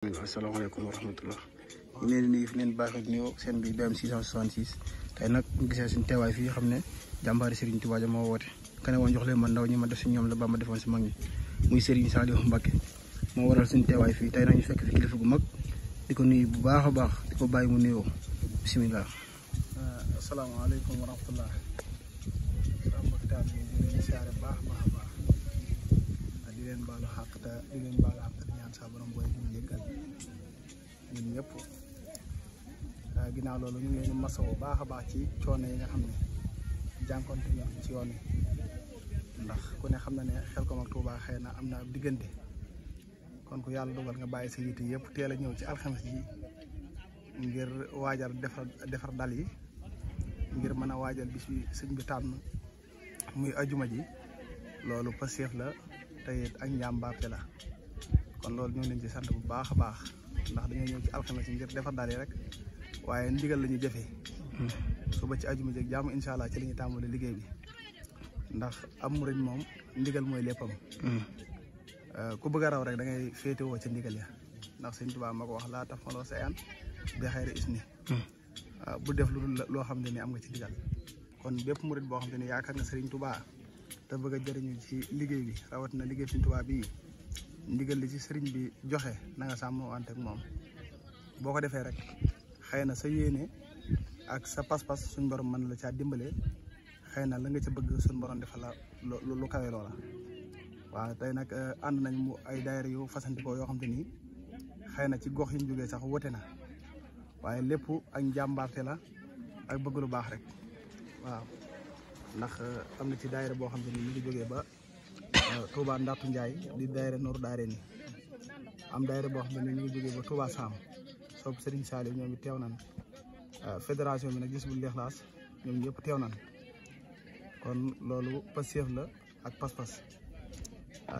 asalaamaaleykum wa rahmatullah ñu leen di nuyu fi leen baaxee di nuyu seen bi BM 666 tey nag bu gisee suñu teewaay fii xam ne jàmbaari Serigne Touba moo woote ka ne woon jox leen ma ndaw ñi ma def si ñoom la ba ma defoon si mag ñi muy Serigne Saliou Mbacké moo waral suñu teewaay fii tey nag ñu fekk fi kilifa gu mag di ko nuyu bu baax a baax di ko bàyyi mu nuyoo bisimilah. asalaamaaleykum wa rahmatullah mbokk taal bi di leen siyaare baax a baax di leen baalu xàq te di leen baalu xàq te ñaan saa borom booy ñu jéggal ñun ñëpp ginnaaw loolu ñu ngi leen di masa bu baax a baax ci coono yi nga xam ne jànkonte ñu ci yoon yi ndax ku ne xam na ne Xelcom ak Touba xëy na am na ab diggante kon ku yàlla dogal nga bàyyi sa yitte yëpp teel a ñëw ci alxames ji ngir waajal defar dal yi ngir mën a waajal bis bi sëñ bi tànn muy ajuma ji loolu passeef la te it ak njàmbaarte la kon loolu ñu ngi leen ci sant bu baax a baax ndax dañoo ñëw ci alxames yi ngir defar dal yi rek waaye ndigal la ñu jëfee suba ci ajuma ji jàmm incha allah ci la ñuy tàmbali liggéey bi ndax am murid moom ndigal mooy léppam ku bëgg a raw rek da ngay féetewoo ci ndigal ya ndax sëñ Tuubaa ma ko wax laa taf maloo sayan bi xayri isni bu def lu loo xam ne ni am nga ci ndigal kon bépp murid boo xam ne ni yaakaar na Sëriñ Tuubaa te bëgg a jëriñu ci liggéey bi rawat na liggéey Sëriñ Tuubaa bii ndigal li ci sëriñ bi joxe na nga sàmm wante ak moom boo ko defee rek xëy na sa yéene ak sa pas-pas suñ borom mën la caa dimbale xëy na la nga ca bëgg suñ borom defal la lu kawe loola waaw tey nag ànd nañ mu ay daayira yu fasantikoo yoo xam te ni xëy na ci gox yi ñu jógee sax wote na waaye lépp ak njàmbaarte la ak bëgg lu baax rek waaw ndax am na ci daayira boo xam te ni ñu ngi jógee ba Touba Ndattu Ndiaye di daayira Nooru Daarayni am daayira boo xam ne ñu ngi jógee ba Touba Sam soob Serigne Saliou ñoom it teew nan fédération bi nag gis bu Lixlaas ñoom ñëpp teew nan kon loolu passeef la ak pas-pas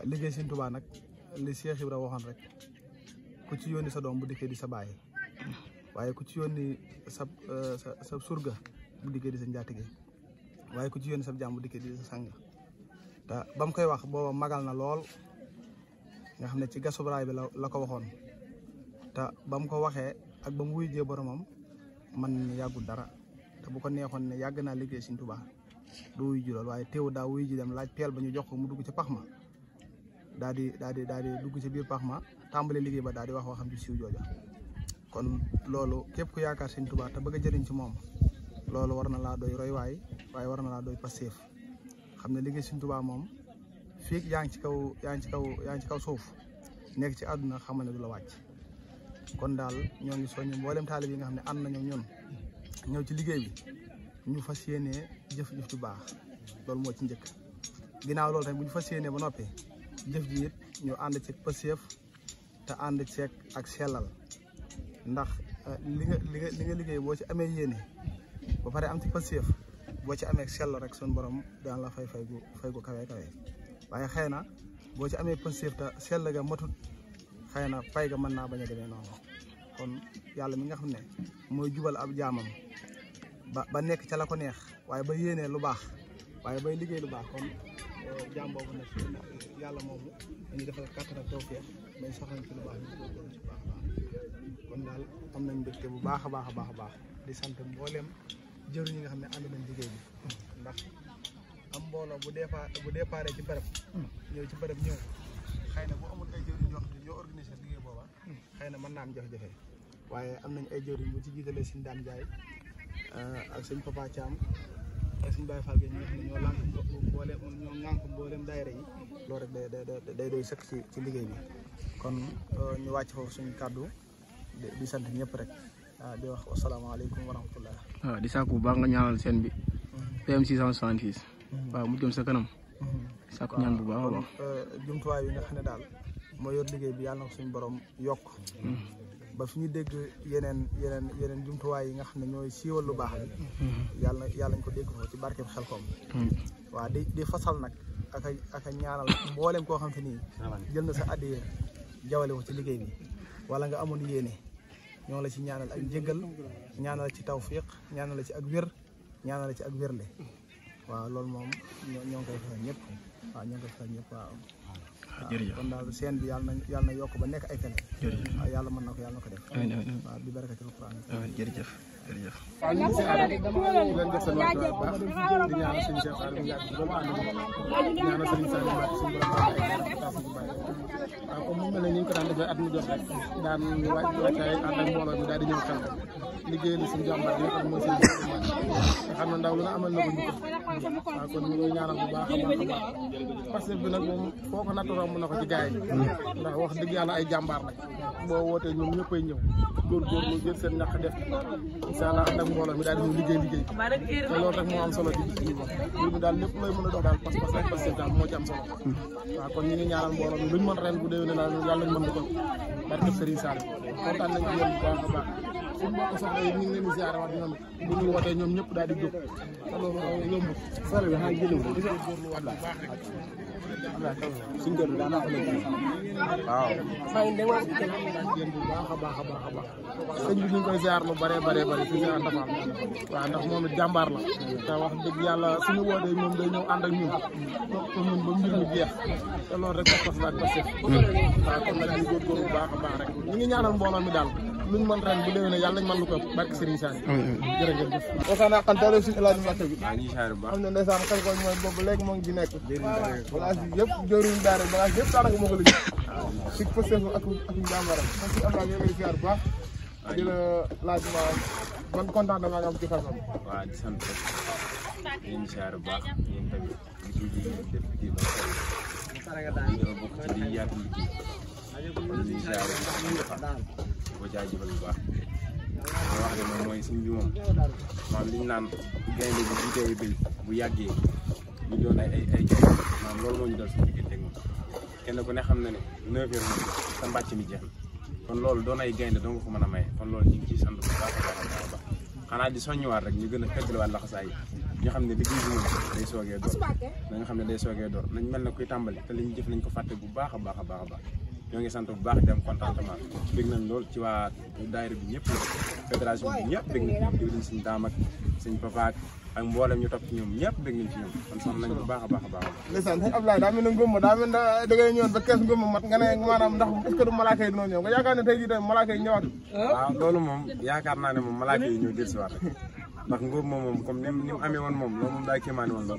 liggéey Serigne Touba nag li Cheikh Ibra waxoon rek ku ci yónni sa doom bu dikkee di sa bàyyi waaye ku ci yónni sa surga bu dikkee di sa njaatige waaye ku ci yónni sa jaam bu dikkee di sa sang te ba mu koy wax booba magal na lool nga xam ne ci gasobraay bi la ko waxoon te ba mu ko waxee ak ba mu wuy jee boromam man yàggul dara te bu ko neexoon ne yàgg naa liggéey Sëriñ Tuubaa du wuy ji lool waaye teewu daa wuy ji dem laaj peel ba ñu jox ko mu dugg ci pax ma daal di dugg ci biir pax ma tàmbale liggéey ba daal di wax waxam ci siiw jooja kon loolu képp ku yaakaar Sëriñ Tuubaa te bëgg a jëriñ ci moom loolu war na laa doy roy waaye war na laa doy passeef xam ne liggéey Sëriñ Tuubaa moom fii yaa ngi ci kaw suuf nekk ci àdduna xamal ne du la wàcc kon daal ñoo ngi soññ mboolem taalib yi nga xam ne ànd nañu ñun ñëw ci liggéey bi ñu fas yéenee jëf-jëf ju baax loolu moo ci njëkk ginnaaw loolu tamit bu ñu fas yéenee ba noppi jëf ji it ñu ànd ci passeef te ànd ceeg ak sellal ndax li nga liggéey boo ci amee yéene ba pare am ci passeef boo ci amee sell rek suñu borom daan la fay gu kawe waaye xëy na boo ci amee passeef te sell ga matut xëy na pay ga mën naa bañ a demee noonu kon yàlla mi nga xam ne mooy jubal ab jaamam ba nekk ca la ko neex waaye ba yéenee lu baax waaye bay liggéey lu baax kon jaam boobu nag yàlla moomu dañuy defal kàttan ak tawfeex may soxlañ ci lu baax ñu góorgóorlu ci baax kon daal am nañ mbégte bu baax a baax di sant mboolem jëriñ ñi nga xam ne ànd nañ liggéey bi ndax am mbooloo bu déparé ci bërëb ñëw ci bërëb ñëw xëy na bu amul ay jëriñ yoo xam ne ñoo organisé liggéey booba xëy na mën naa am jafe-jafe waaye am nañ ay jëriñ bu ci jiitalee sëñ Dame Ndiaye ak sëñ Papa Thiam ak sëñ Baye Fall ñi nga xam ne ñoo ŋànk mboolem daayira yi loolu rek day doy sëkk ci liggéey bi kon ñu wàcc foofu suñu kàddu di sant ñëpp rek di wax asalaamaaleykum wa rahmatullah waaw di sàkku bu baax nga ñaanal seen bi BM 666 waaw mu jëm sa kanam sàkku ñaan bu baax a baax jumtuwaay yi nga xam ne daal moo yor liggéey bi yàlla na ko suñu borom yokk ba fi ñu dégg yeneen jumtuwaay yi nga xam ne ñooy siiwal lu baax bi yàlla nañ ko dégg foofu ci barkeb Xelcom waaw di fasal nag ak a ñaanal mboolem koo xam te nii jël na sa addiya jawale ko ci liggéey bi wala nga amoon yéene ñoo la ci ñaanal ak njëggal ñaanal ci tawfiq ñaanal la ci ak wér ñaanal la ci ak wérle waaw loolu moom ñoo ngi koy defal ñëpp waaw jërëjëf kon daal seen bi yàlla na yokk ba nekk ay télé. jërëjëf waaw yàlla mën na ko yàlla na ko def. amiin amiin waaw bi barakatul Quran. amiin jërëjëf jërëjëf. waaw ñu ngi si àll bi leen def seen wàllu baax di ñaanal suñu Cheikh Sall mu yàgg si loolu ànd ak ñaanal suñu Sall mu yàgg suñu borom baax waaw comme mu mel ne ni ñu ko daan defee at mu jot rek daan wàccaay ànd ak mbooloo mi daal di ñëw xel liggéeyal suñu jàmbaar yi nga xam ne mooy seen nga xam ne ndaw lu ne amal na ko njukkal waaw kon ñu ngi ñaanal bu baax a baax a baax parce que bi nag moom foo ko natt romb na ko ci gars yi ndax wax dëgg yàlla ay jàmbaar lañ boo wootee ñoom ñëppay ñëw góorgóorlu jël seen ñàkk def incha allah ànd ak mbooloo mi daal di ñëw liggéey te loolu rek moo am solo ci bis bi mbir mi daal lépp looy mën a dox daal pas-pas rek parce que daal moo ci am solo waaw kon ñu ngi ñaanal mbooloo mi luñ mën ren bu déwénee daal yàlla ñu mën di ko barke Serigne Sall kontaan nañ ci yéen bu baax a baax suñu mbokk soxla yi ñu ngi leen di ziare waat ñoom bu ñu wootee ñoom ñëpp daal di jóg te loolu yombut sori bi xanaa jëlee ko góorgóorlu waat bu baax rek suñu kër daa naa ko nekk waaw xëy na dama yéen bu baax a baax a baax a baax sëñ bi ñu ngi koy ziar lu bare bare bare fi ziar Ndafal waaw ndax moom it jàmbaar la te wax dëgg yàlla suñu wootee moom day ñëw ànd ak ñun toog ko ñun ba mbir mi jeex te loolu rek pas la ak passif waaw kon nag ñu góorgóorlu bu baax a baax rek ñu ngi ñaanal mbooloo mi daal luñ mën ren bu déwénee yàlla nañ mën lu ko barke Serigne Sall jërëjëf osaana xantale suñu El Hadj Mbacke bi am na ndeysaan xel ko mooy boobu léegi moo ngi ci nekk bagage yi yëpp jëriñ daara bagage yëpp daanaka moo ko liggéey si pëstéef ak njàmbaram man si Abdoulaye yooyu ziar bu baax di la laaj ma ban kontaan nga am ci xel waaw di sant yéen ziar bu baax yéen tamit liggéey bi ngeen def liggéey ba ñoo bokk ci di yaatu liggéey kon di ziar ko jaajëfal bu baax wax de moom mooy suñ bi moom maam liñ naan gaynde bi jiitee bil bu yàggee ñu doon ay maam loolu moo ñu dal suñu diggante ak moom kenn ku ne xam na ne 9 heures moom sa mbàcc mi jeex na kon loolu doon ay gaynde doo nga ko mën a maye kon loolu ñu ngi ciy sant bu baax a baax xanaa di soññiwaat rek ñu gën a feddliwaat laxasaay yi ñu xam ne liggéey bi moom day soogee door na nga xam ne day soogee door nañ mel ne kuy tàmbali te li ñu jëf nañ ko fàtte bu baax a baax a baax a baax ñoo ngi sant bu baax dem contentement bég nañ lool ci waa daayira bi ñëpp fédération bi ñëpp bég nañ ci ñoom suñu daam ak suñ papa ak mboolem ñu topp ci ñoom ñëpp bég nañ ci ñoom kon sant nañ bu baax a baax a baax ndeysaan sëñ Abdoulaye daa mel ne ngóob daa mel ne da ngay ñëwoon ba kees ngóob mat nga ne maanaam ndax est-ce que du malaaka yi dina ñëw nga yaakaar ne tey jii tamit malaaka yi ñëwaat waaw loolu moom yaakaar naa ne moom malaaka yi ñëw dellusiwaat rek ndax ngóob moom comme ni mu amee woon moom loolu moom daa kéemaane woon lool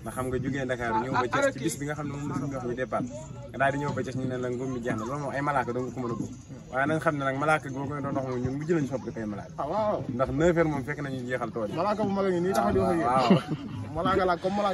ndax xam nga jógee Dakar ñëw ba Thiès ci bis bi nga xam ne moom la suñu wax ñu départ nga daal di ñëw ba Thiès ñu ne la ngóob mi jeex na loolu moom ay malaaka doo nga ko mën a góob waaye nañ xam ne nag malaaka boo koy doon wax moom ñun mujj nañu sopp ay malaaka waaw ndax 9 heures moom fekk nañu jeexal tool yi malaaka bu mag a ngi nii tax di wax ak yéen malaaka la comme malaaka